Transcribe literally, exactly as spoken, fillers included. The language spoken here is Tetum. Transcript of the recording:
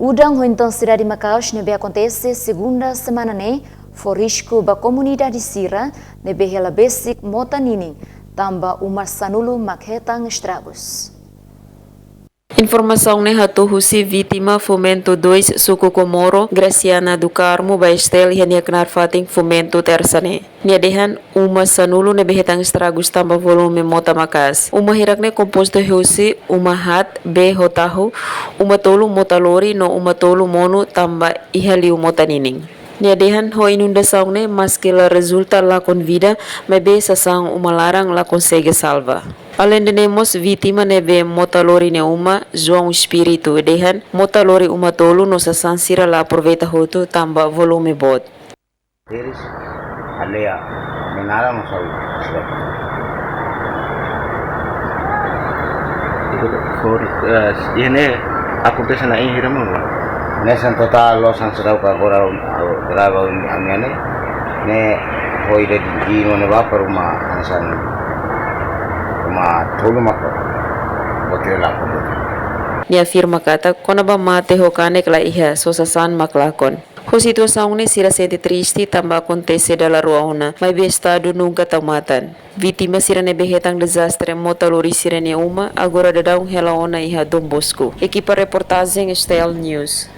Udan ho intensidade maka'as ne'ebé akontese segunda semana ne'e, fó risku ba komunidade sira ne'ebé hela besik mota ninin, tanba uma sanulu mak hetan estragus. Informasaun ne'e hato'o husi vítima Fomento dois, suku Comoro, Graciana do Carmo, ba STL iha nia knaar fatin Fomento, Tersa ne'e. Nia dehan uma sanulu ne'ebé hetan estragus tanba volume mota maka'as. Uma hirak ne'e kompostu husi uma haat, bee ho tahu, uma tolu mota lori no uma tolu monu tanba iha liu mota ninin. Nia dehan ho inundasaun ne'e maski la rezulta lakon vida, maibé sasán uma laran la konsege salva. Aleinde ne'e mós vítima ne'ebé mota lori nia uma, João Espírito, dehan mota lori uma tolu no sasán sira la aproveita hotu tanba volume boot. Pires, alea, menara no saúde. Por, eh, iha ne'e akontese na'in hira maun? Ne'e hanesan total losan seidauk agora, agora ami-nia ne'e, ne'e hoi de di no ne'ebá para uma hanesan uma tolu mak boot hela lakon. Nia afirma katak kona-ba mate ho kanek la iha, só sasán mak lakon. Ho situasaun ne'e sira sente triste tanba akontese dala rua ona, maibé Estadu nunka tau matan. Vítima sira ne'ebé hetan dezastre mota lori sira-nia uma, agora daudaun hela ona iha Dom Bosco. Ekipa reportajen STL News.